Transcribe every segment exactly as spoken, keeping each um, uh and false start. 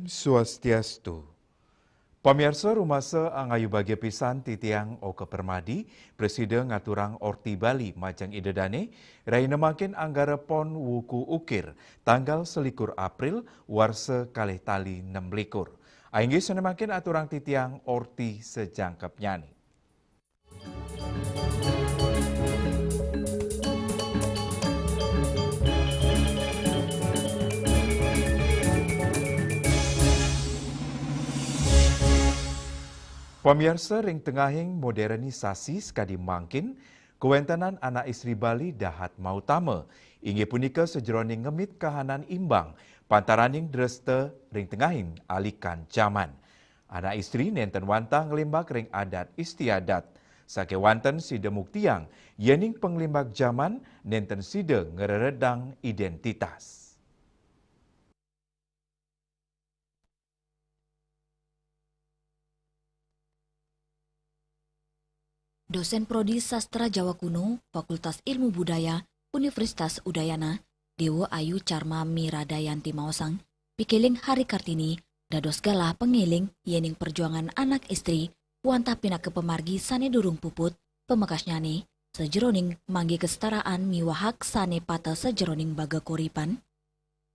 Swastiastu. Pamiarsa, rumasa angayu bagia pisan titiang Oka Permadi, prasida ngaturang Orti Bali majeng Ida Dane, rahina mangkin Anggara Pon wuku ukir, tanggal selikur April, warsa kalih tali nem likur. Inggih sane mangkin aturang titiang Orti sajangkepnyane. Pamiarsa, ring tengahing modernisasi sakadi mangkin, kawentenan anak istri Bali dahat mautama, inggih punika sajeroning ngemit kahanan imbang pantaraning dresta ring tengahing alikan jaman. Anak istri nenten wantah nglimbak ring adat istiadat, sakewanten sida muktiang yening panglimbak jaman nenten sida ngreredang identitas. Dosen Prodi Sastra Jawa Kuno, Fakultas Ilmu Budaya, Universitas Udayana, Dewa Ayu Carma Miradayanti maosang, pikiling Hari Kartini dados galah pangeling yening perjuangan anak istri wantah pinaka pamargi sane durung puput, pamekasnyane sajeroning manggi kesetaraan miwah hak sane pateh sajeroning baga koripan.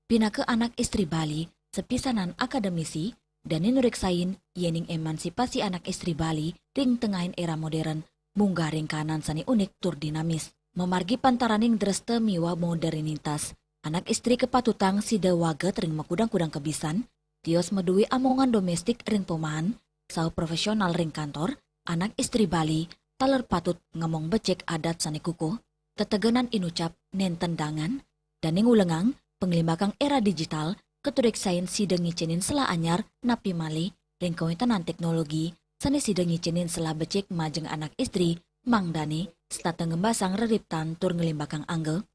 Pinaka anak istri Bali, sapisanan akademisi, dane nureksain yening emansipasi anak istri Bali ring tengahing era modern munggah ring kahanan sane unik tur dinamis. Mamargi pantaraning dresta miwah modernitas, anak istri kapatutang sida waget ring makudang-kudang kabisan, tios madue amongan domestik ring pomahan, saha profesional ring kantor, anak istri Bali taler patut ngamong becik adat sane kukuh, tetegenan inucap nenten dangan, dane ngulengang panglimbakang era digital, katureksain sida ngicenin selah anyar napi malih ring kawentenan teknologi, sane sida ngicenin selah becik majeng anak istri, mangdane setata ngembasang reriptan tur nglimbakang angga.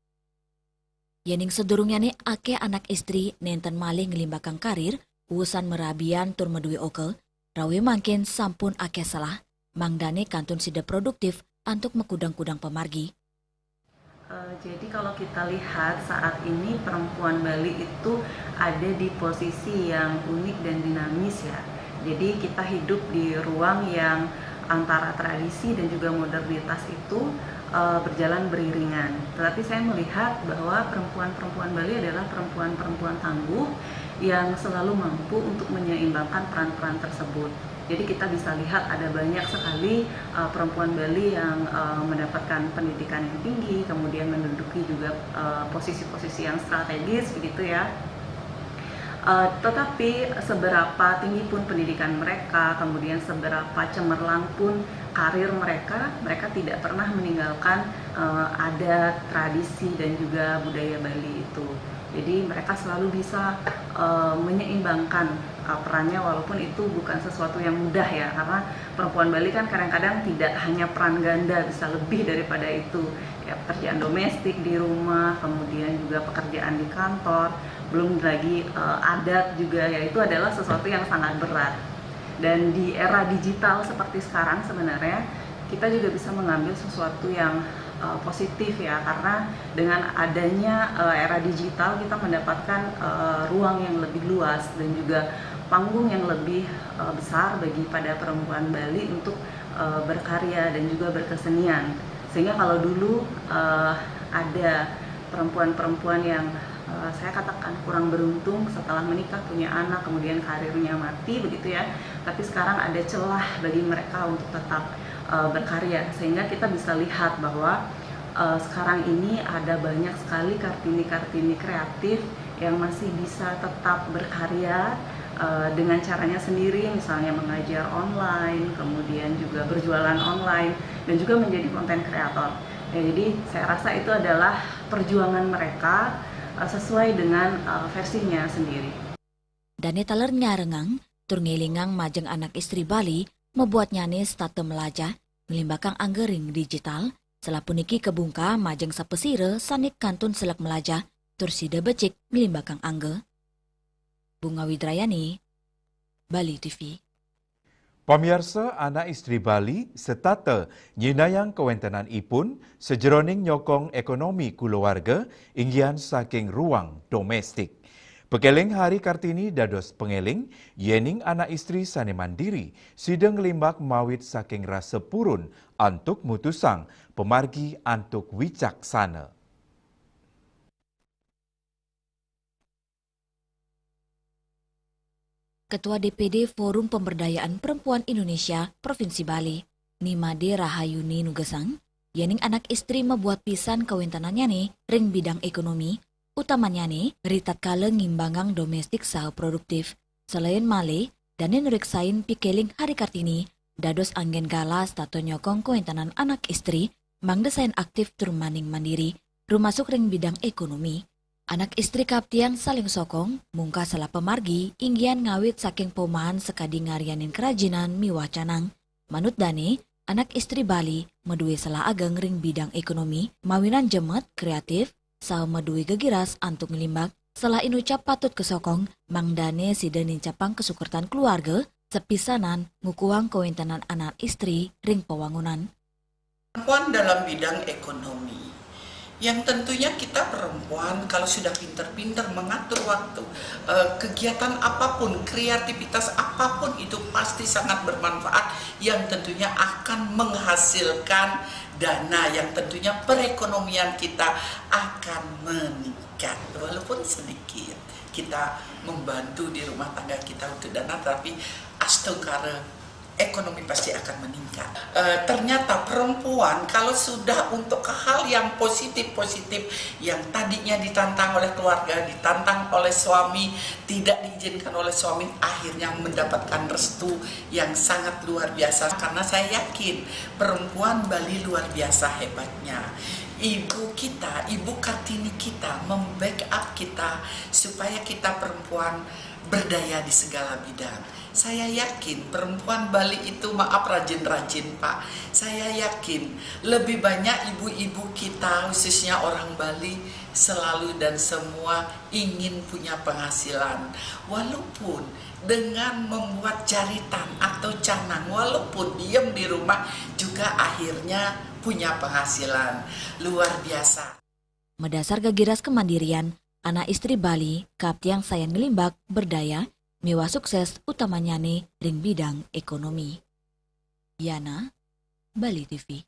Yening sadurungnyane akeh anak istri nenten malih nglimbakang karir, usan marabian tur madue oka, rawe mangkin sampun akeh selah, mangdane kantun sida produktif antuk makudang-kudang pamargi. Eh, jadi kalau kita lihat saat ini perempuan Bali itu ada di posisi yang unik dan dinamis ya. Jadi kita hidup di ruang yang antara tradisi dan juga modernitas itu, eh, berjalan beriringan. Tetapi saya melihat bahwa perempuan-perempuan Bali adalah perempuan-perempuan tangguh yang selalu mampu untuk menyeimbangkan peran-peran tersebut. Jadi kita bisa lihat ada banyak sekali, eh, perempuan Bali yang, eh, mendapatkan pendidikan yang tinggi, kemudian menduduki juga, eh, posisi-posisi yang strategis begitu ya. Eh, tetapi seberapa tinggi pun pendidikan mereka, kemudian seberapa cemerlang pun karir mereka, mereka tidak pernah meninggalkan, eh, adat, tradisi, dan juga budaya Bali itu. Jadi mereka selalu bisa, eh, menyeimbangkan, eh, perannya, walaupun itu bukan sesuatu yang mudah ya, karena perempuan Bali kan kadang-kadang tidak hanya peran ganda, bisa lebih daripada itu. Ya, pekerjaan domestik di rumah, kemudian juga pekerjaan di kantor, belum lagi, eh, adat juga, ya, itu adalah sesuatu yang sangat berat. Dan di era digital seperti sekarang sebenarnya kita juga bisa mengambil sesuatu yang, eh, positif ya, karena dengan adanya, eh, era digital kita mendapatkan, eh, ruang yang lebih luas dan juga panggung yang lebih, eh, besar bagi pada perempuan Bali untuk, eh, berkarya dan juga berkesenian. Sehingga kalau dulu, eh, ada perempuan-perempuan yang, eh, saya katakan kurang beruntung setelah menikah, punya anak, kemudian karirnya mati begitu ya. Tapi sekarang ada celah bagi mereka untuk tetap, eh, berkarya, sehingga kita bisa lihat bahwa, eh, sekarang ini ada banyak sekali Kartini-Kartini kreatif yang masih bisa tetap berkarya, eh, dengan caranya sendiri, misalnya mengajar online, kemudian juga berjualan online, dan juga menjadi konten kreator. Ya, jadi saya rasa itu adalah perjuangan mereka, eh, sesuai dengan, eh, versinya sendiri. Dane taler nyarengang tur ngelingang majeng anak istri Bali, mabuatnyane setata melajah, nglimbakang angga ring digital, selah puniki kabungkah majeng sapasira sane kantun seleg melajah tur sida becik nglimbakang angga. Bunga Widrayani, Bali T V. Pamiarsa, anak istri Bali setata nyinayang kawentenanipun sajeroning nyokong ekonomi kulawarga inggihan saking ruang domestik. Pekeling Hari Kartini dados pengeling, yening anak istri sane mandiri, sida nglimbak mawit saking rasa purun antuk mutusang pemargi antuk wicaksana. Ketua D P D Forum Pemberdayaan Perempuan Indonesia Provinsi Bali, Nimade Rahayuni nugesang, yening anak istri mabuat pisan kawentenannyane ring bidang ekonomi, utamanyane ritatkala ngimbangang domestik saha produktif. Selain malih, dane nureksain pikeling Hari Kartini, dados anggen galah setata nyokong kawentenan anak istri, mangda sayan aktif tur maning mandiri, rumasuk ring bidang ekonomi. Anak istri kaptiang saling sokong, mungkah salah pamargi, inggihan ngawit saking pomahan sakadi ngaryanin kerajinan miwah canang. Manut dane, anak istri Bali madue salah ageng ring bidang ekonomi, mawinan jemet, kreatif, saha madue gegiras antuk nglimbak. Salah inucap patut kasokong, mangdane sida nincapang kasukertan keluarga, sapisanan ngukuhang kawentenan anak istri ring pawangunan. Perempuan dalam bidang ekonomi. Yang tentunya kita perempuan kalau sudah pinter-pinter mengatur waktu, eh, kegiatan apapun, kreativitas apapun itu pasti sangat bermanfaat, yang tentunya akan menghasilkan dana, yang tentunya perekonomian kita akan meningkat walaupun sedikit. Kita membantu di rumah tangga kita untuk dana, tapi astungkara ekonomi pasti akan meningkat. Eh, ternyata perempuan kalau sudah untuk hal yang positif-positif, yang tadinya ditantang oleh keluarga, ditantang oleh suami, tidak diizinkan oleh suami, akhirnya mendapatkan restu yang sangat luar biasa. Karena saya yakin perempuan Bali luar biasa hebatnya. Ibu kita, Ibu Kartini kita membackup kita supaya kita perempuan berdaya di segala bidang. Saya yakin perempuan Bali itu, maaf, rajin-rajin, Pak. Saya yakin lebih banyak ibu-ibu kita, khususnya orang Bali, selalu dan semua ingin punya penghasilan. Walaupun dengan membuat jaritan atau canang, walaupun diem di rumah juga akhirnya punya penghasilan. Luar biasa. Madasar gegiras kemandirian, anak istri Bali kaptiang sayan nglimbak berdaya miwah sukses utamanyane ring bidang ekonomi. Yana, Bali T V.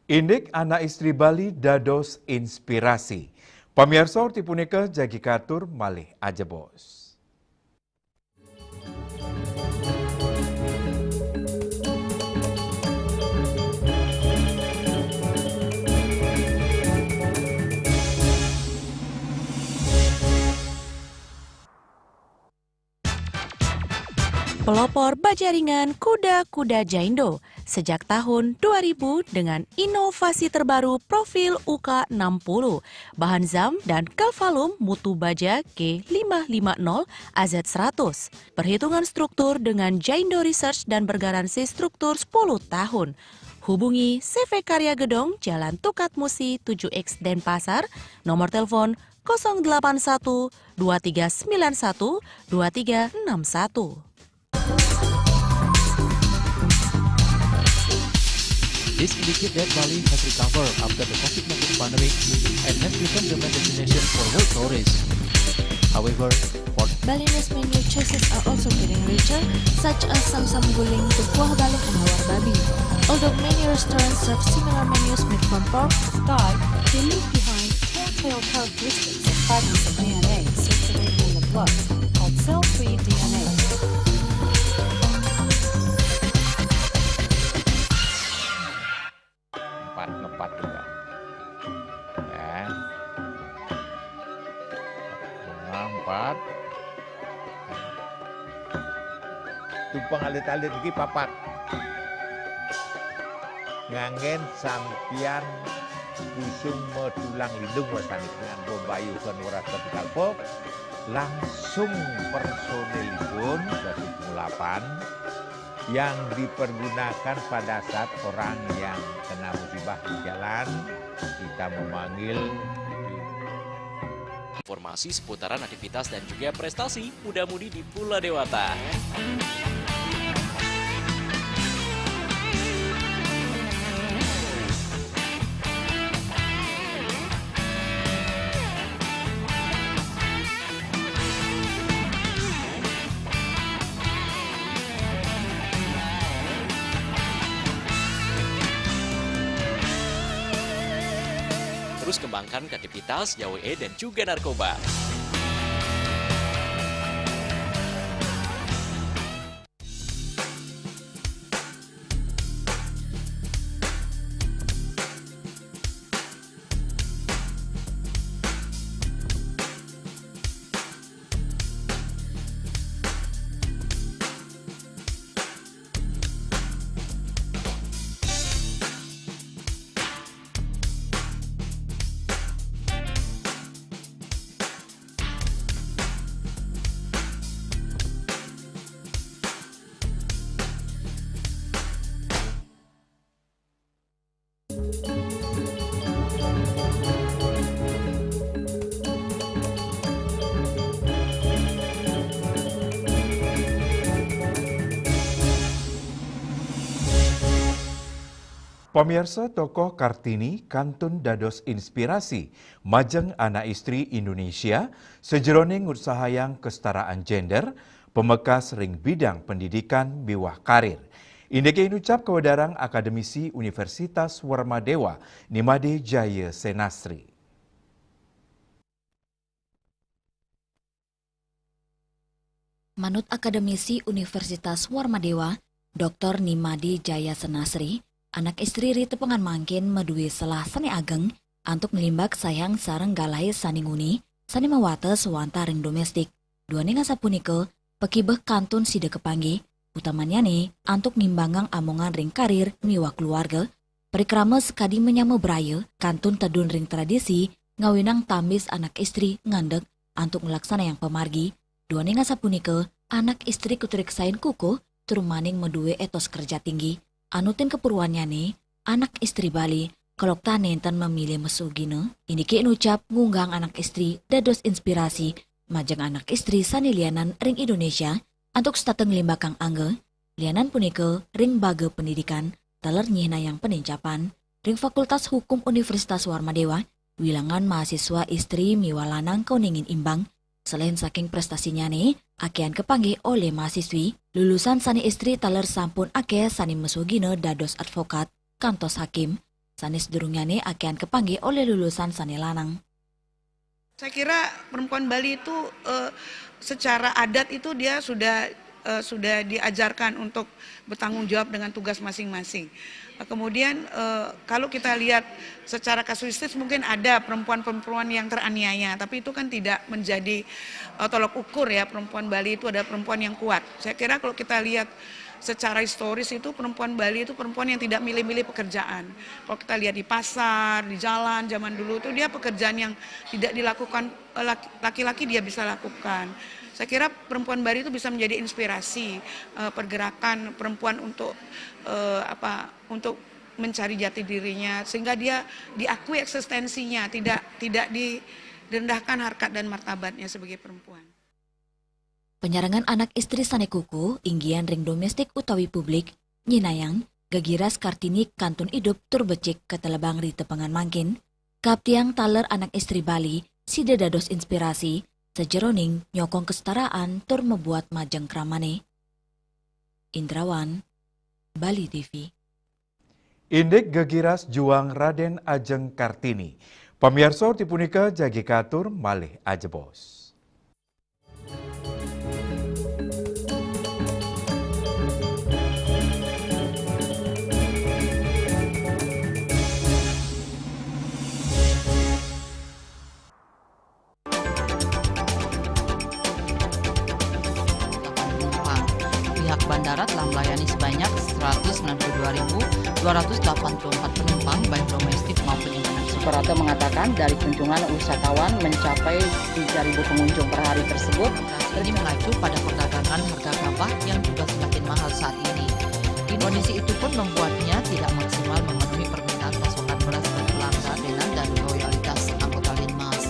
Indik anak istri Bali dados inspirasi. Pamiarsa, orti punika jagi katur malih ajebos. Pelopor bajaringan kuda-kuda Jaindo sejak tahun dua ribu dengan inovasi terbaru profil U K enam puluh, bahan zam dan Galvalume mutu baja K lima lima nol A Z seratus. Perhitungan struktur dengan Jaindo Research dan bergaransi struktur sepuluh tahun. Hubungi C V Karya Gedong, Jalan Tukat Musi tujuh X, Denpasar, nomor telepon kosong delapan satu dua tiga sembilan satu dua tiga enam satu. This indicate that Bali has recovered after the COVID nineteen pandemic and has become the main destination for world tourists. However, for Bali News menu choices are also getting richer, such as samsam guling, kuah balung, and lawar babi. Although many restaurants serve similar menus made from pork, Thai, they leave behind telltale characteristics of Bali's D N A, circulating in the blood, called cell-free D N A. Empat, ngepat juga. Ya. Bunga empat. Tumpeng alit-alit niki papat. Nganggen sampian busung matulang lindung, wastanipun, nganggo bayuhan weras ketikal pop, langsung personilipun, dadi pengulapan, yang dipergunakan pada saat orang yang kena musibah di jalan, kita memanggil. Informasi seputaran aktivitas dan juga prestasi muda-mudi di Pulau Dewata. Terus kembangkan kreativitas, jauhi dan juga narkoba. Pamiarsa, tokoh Kartini kantun dados inspirasi majeng anak istri Indonesia sajeroning ngutsahayang kestaraan gender, pemekas ring bidang pendidikan miwah karir. Indik inucap kawedarang Akademisi Universitas Warmadewa, Nimade Jaya Senasri. Manut Akademisi Universitas Warmadewa, Doktor Nimade Jaya Senasri, anak istri ri tepengan mangkin madue selah sane ageng antuk nglimbak sayang sareng galahe sane nguni, sane mawates wantah ring domestik. Duaning asapunika, pakibeh kantun sida kapanggih, utamanyane antuk ngimbangang amongan ring karir miwah keluarga, parikrama sakadi manyama braya, kantun tedun ring tradisi, ngawinang tambis anak istri ngandeg antuk nglaksanayang pamargi. Duaning asapunika, anak istri katureksain kukuh tur maning madue etos kerja tinggi. Anutin kapurwannyane, anak istri Bali, kaloktah nenten mamilih masugina, indike inucap ngunggahang anak istri dados inspirasi majeng anak istri sane lianan ring Indonesia antuk setata nglimbakang angga, lianan punika ring baga pendidikan, taler nyihnayang panincapan. Ring Fakultas Hukum Universitas Warmadewa, wilangan mahasiswa istri miwah lanang kauningin imbang. Selain saking prestasinyane, akehan kapanggih olih mahasiswi, lulusan sane istri taler sampun akeh sane masugina dados advokat, kantos hakim. Sane sadurungnyane akehan kapanggih olih lulusan sane lanang. Saya kira perempuan Bali itu, eh, secara adat itu dia sudah, eh, sudah diajarkan untuk bertanggung jawab dengan tugas masing-masing. Eh, kemudian, eh, kalau kita lihat secara kasuistis, mungkin ada perempuan-perempuan yang teraniaya, tapi itu kan tidak menjadi, eh, tolok ukur ya, perempuan Bali itu adalah perempuan yang kuat. Saya kira kalau kita lihat secara historis itu perempuan Bali itu perempuan yang tidak milih-milih pekerjaan. Kalau kita lihat di pasar, di jalan, zaman dulu itu dia pekerjaan yang tidak dilakukan, eh, laki-, laki-laki dia bisa lakukan. Saya kira perempuan Bali itu bisa menjadi inspirasi, eh, pergerakan perempuan untuk, eh, apa, untuk mencari jati dirinya, sehingga dia diakui eksistensinya, tidak, tidak direndahkan harkat dan martabatnya sebagai perempuan. Panyarengan anak istri sane kukuh, inggihan ring domestik utawi publik, nyihnayang, gegiras Kartini kantun idup tur becik katelebang ri tepengan mangkin, kaaptiang taler anak istri Bali, sida dados inspirasi, sajeroning nyokong kesetaraan tur mabuat majeng kramane. Indrawan, Bali T V. Indik gegiras juang Raden Ajeng Kartini. Pamiarsa, orti punika jagi katur malih ajebos. Pihak bandara telah melayani sebanyak seratus sembilan puluh dua ribu dua ratus delapan puluh empat penumpang, baik domestik maupun internasional. Suprapto mengatakan, dari kunjungan wisatawan mencapai tiga ribu pengunjung per hari tersebut, ini mengacu pada perdagangan harga gabah yang juga semakin mahal saat ini. Kondisi itu pun membuatnya tidak maksimal memenuhi permintaan pasokan beras dan pelanggan dan loyalitas anggota Linmas.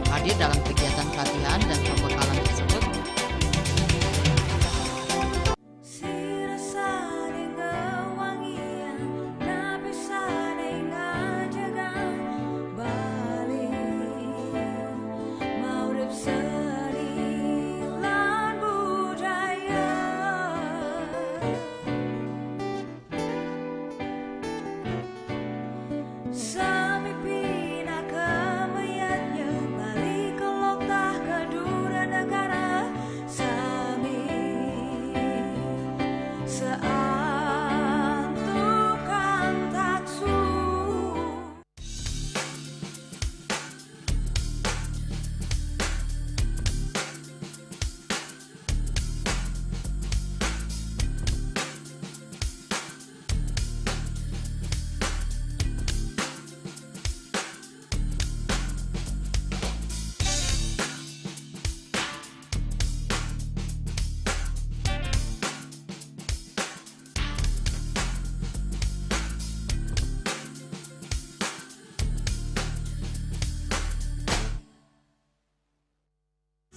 Hadir dalam kegiatan pelatihan dan pembekalan tersebut, Seantukan taksu.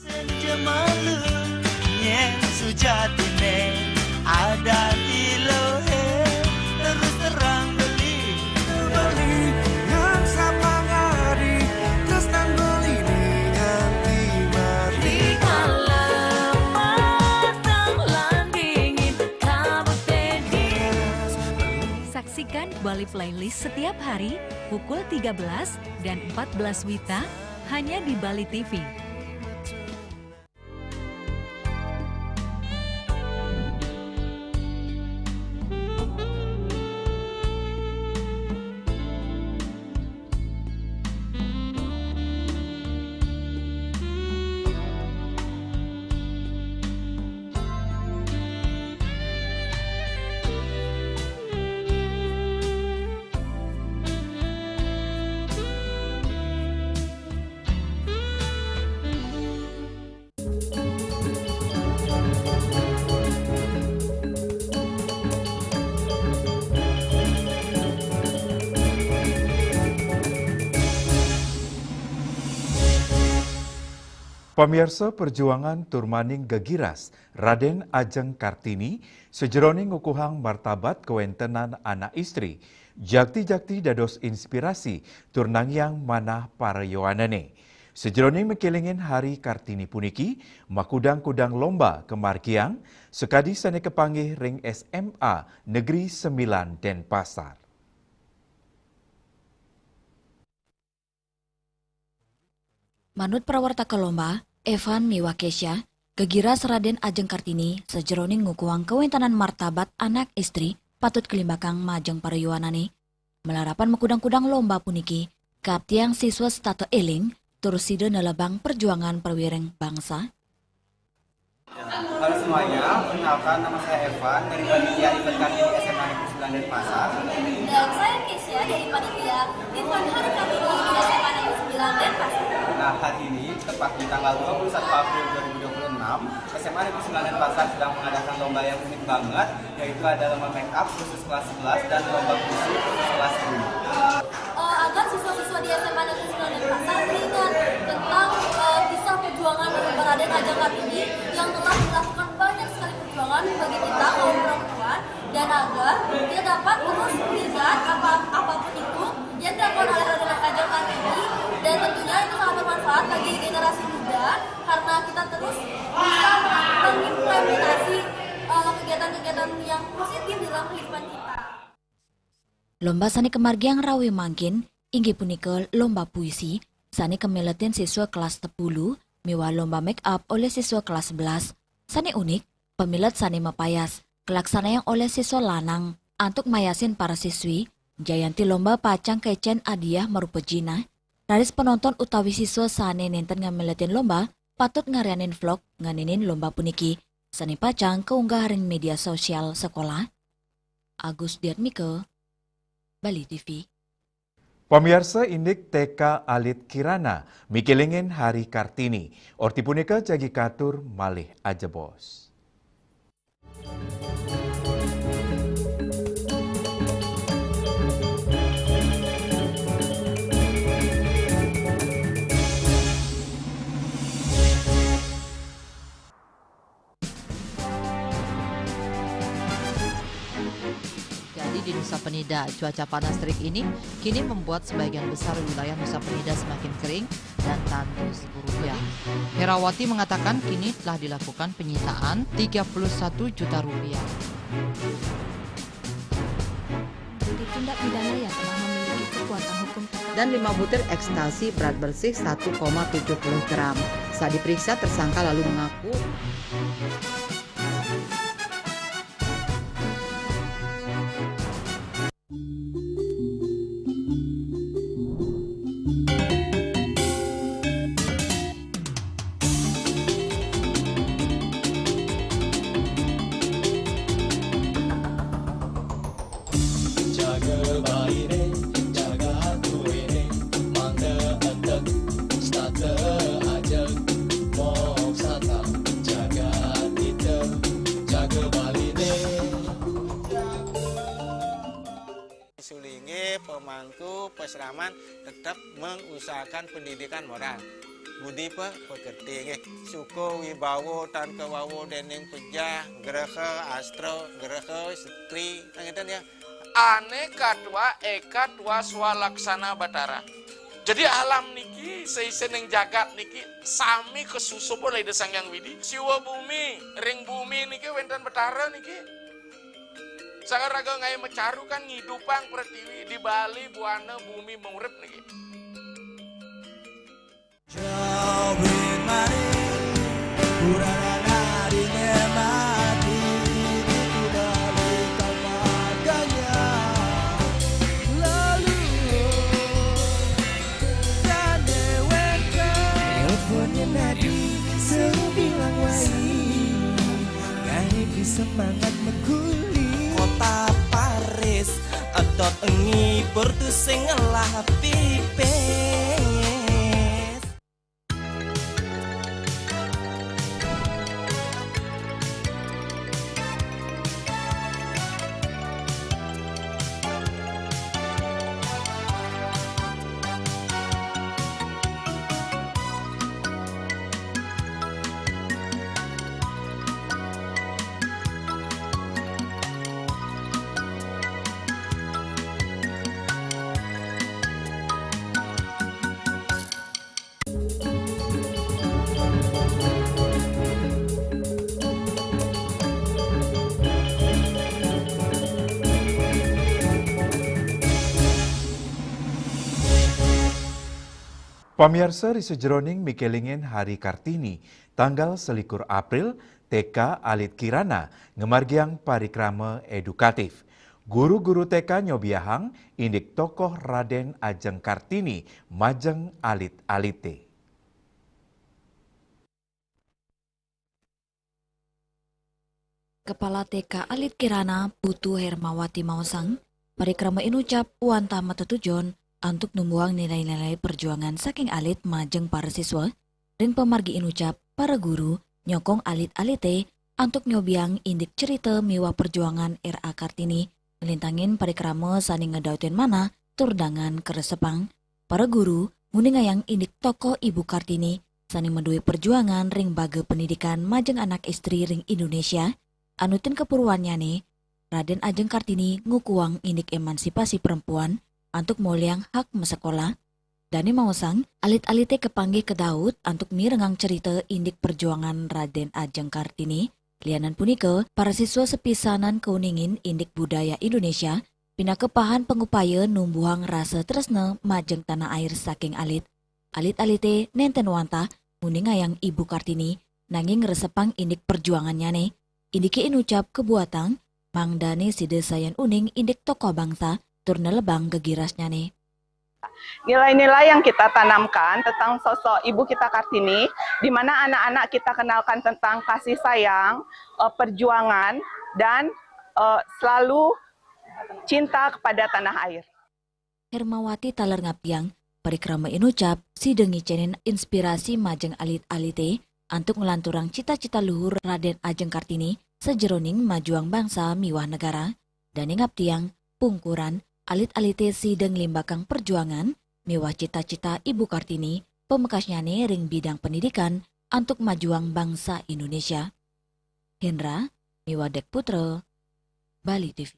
Senja malu, nyen sujatine, ada di lohe, terus terang beli. Beli, ngan sapa ngari, tresnan beli ni nganti mati. Di kala matang lan dingin, kabeh dingin. Saksikan Bali Playlist setiap hari pukul tiga belas dan empat belas wita hanya di Bali T V. Pamiarsa, perjuangan tur maning gegiras Raden Ajeng Kartini sajeroning ngukuhang martabat kawentenan anak istri, jakti-jakti dados inspirasi tur nangiang manah para yowanane. Sajeroning makelingin Hari Kartini puniki, makudang-kudang lomba kamargiang, sakadi sane kapanggih ring S M A Negeri Sembilan Denpasar. Manut prawartaka lomba, Evan miwah Kesha, gegiras Raden Ajeng Kartini sajeroning ngukuhang kawentenan martabat anak istri patut kalimbakang majeng para yowanane. Malarapan makudang-kudang lomba puniki, kaaptiang siswa setata eling tur sida nelebang perjuangan prawiring bangsa. Halo semuanya, perkenalkan, nama saya Evan dari panitia event Kartini S M A Negeri Sembilan Denpasar. Dan saya Kesha dari panitia event Hari Kartini di S M A Negeri Sembilan Denpasar. Nah, hari ini, tepat di tanggal dua puluh satu April dua ribu dua puluh enam, S M A Negeri Sembilan Denpasar sedang mengadakan lomba yang unik banget, yaitu ada lomba make up khusus kelas sebelas dan lomba puisi khusus kelas sepuluh. Eh, agar siswa-siswa di S M A Negeri Sembilan Denpasar teringat tentang, eh, kisah perjuangan Raden Ajeng Kartini yang telah melakukan banyak sekali perjuangan bagi kita kaum perempuan, dan agar kita dapat terus mengingat apa, apapun itu yang dilakukan oleh Raden Ajeng Kartini, dan tentunya itu sangat bermanfaat bagi generasi muda karena kita terus bisa mengimplementasi, eh, kegiatan-kegiatan yang positif dalam kehidupan kita. Lomba sane kamargiang rawe mangkin inggih punika lomba puisi sane kamiletin siswa kelas sepuluh miwah lomba make up olih siswa kelas sebelas. Sane unik, pamilet sane mapayas kalaksanayang olih siswa lanang. Antuk mayasin para siswi, jayanti lomba pacang kaicen hadiah marupa jinah. Raris panonton utawi siswa sane nenten ngamiletin lomba patut ngaryanin vlog ngeninin lomba puniki, sane pacang kaunggah ring media sosial sekolah. Agus Diatmika, Bali T V. Pamiarsa, indik T K alit Kirana mikelingin Hari Kartini. Orti punika jagi katur malih ajebos. Jadi di Nusa Penida, cuaca panas terik ini kini membuat sebagian besar wilayah Nusa Penida semakin kering dan tandus gurun. Herawati mengatakan kini telah dilakukan penyitaan tiga puluh satu juta rupiah. Tindak pidana yang telah memiliki kekuatan hukum tetap. Dan lima butir ekstasi berat bersih satu koma tujuh puluh gram. Saat diperiksa, tersangka lalu mengaku. Pasraman tetep mengusahakan pendidikan moral budi pe-, pekerti nggih. Suka wibawa tan kawawa dening pejah, graha, astra, graha, setri, ngeten ya. Ane katwa eka twa swalaksana Batara. Jadi alam niki, seisening jagat niki sami kasusup oleh Ida Sang Hyang Widi. Siwa bumi, ring bumi niki wenten Batara niki. Sang raga ngae macaru kan ngidupang pretiwi, di Bali buana bumi murip niki. Teleponnya Nadi, seru bilang wai. Ngai beri semangat meguli. Kota Paris, edot ngibur tu sing ngelah pipis. Pamiarsa, ri sajeroning mikelingin Hari Kartini, tanggal selikur April, T K Alit Kirana ngamargiang parikrama edukatif. Guru-guru T K nyobiahang indik tokoh Raden Ajeng Kartini majeng alit-alite. Kepala T K Alit Kirana, Putu Hermawati maosang, parikrama inucap wantah matetujon antuk numbuhang nilai-nilai perjuangan saking alit majeng para siswa, ring pamargi inucap para guru nyokong alit-alite antuk nyobiang indik cerita miwah perjuangan R A Kartini, nglintangin parikrama sane ngedautin manah tur dangan kresepang. Para guru nguningayang indik tokoh Ibu Kartini sane madue perjuangan ring baga pendidikan majeng anak istri ring Indonesia, anu ten kapurwannyane, Raden Ajeng Kartini ngukuhang indik emansipasi perempuan antuk moliang hak masekolah. Dane maosang, alit-alite kapanggih kadaut antuk mirengang cerita indik perjuangan Raden Ajeng Kartini. Lianan punika, para siswa sapisanan kauningin indik budaya Indonesia, pinaka pahan pangupaya numbuhang rasa tresna majeng tanah air saking alit. Alit-alite nenten wantah nguningayang Ibu Kartini, nanging ngresepang indik perjuangannyane. Indike inucap kabuatang, mangdane sida sayan uning indik tokoh bangsa tur nelebang gegirasnyane. Nilai-nilai yang kita tanamkan tentang sosok Ibu kita Kartini, di mana anak-anak kita kenalkan tentang kasih sayang, eh, perjuangan, dan, eh, selalu cinta kepada tanah air. Hermawati taler ngaptiang, parikrama inucap sida ngicenin inspirasi majeng alit-alite antuk nglanturang cita-cita luhur Raden Ajeng Kartini sajeroning majuang bangsa miwah negara. Dane ngaptiang, pungkuran alit-alite sida nglimbakang perjuangan miwah cita-cita Ibu Kartini, pamekasnyane ring bidang pendidikan antuk majuang bangsa Indonesia. Hendra miwah Dek Putra, Bali T V.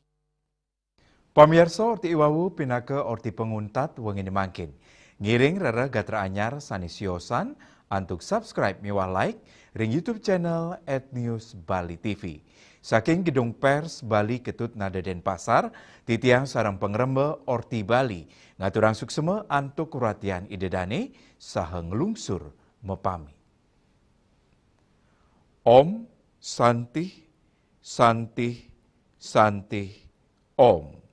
Pamiarsa, orti iwawu pinaka orti panguntat wengine mangkin. Ngiring rereh gatra anyar sane siosan antuk subscribe miwah like ring YouTube channel at News Bali T V. Saking Gedung Pers Bali Ketut Nada Denpasar, titiang sareng pangremba Orti Bali ngaturang suksma antuk ratian Ida dane saha nglungsur mapamit. Om Santih, Santih, Santih, Om.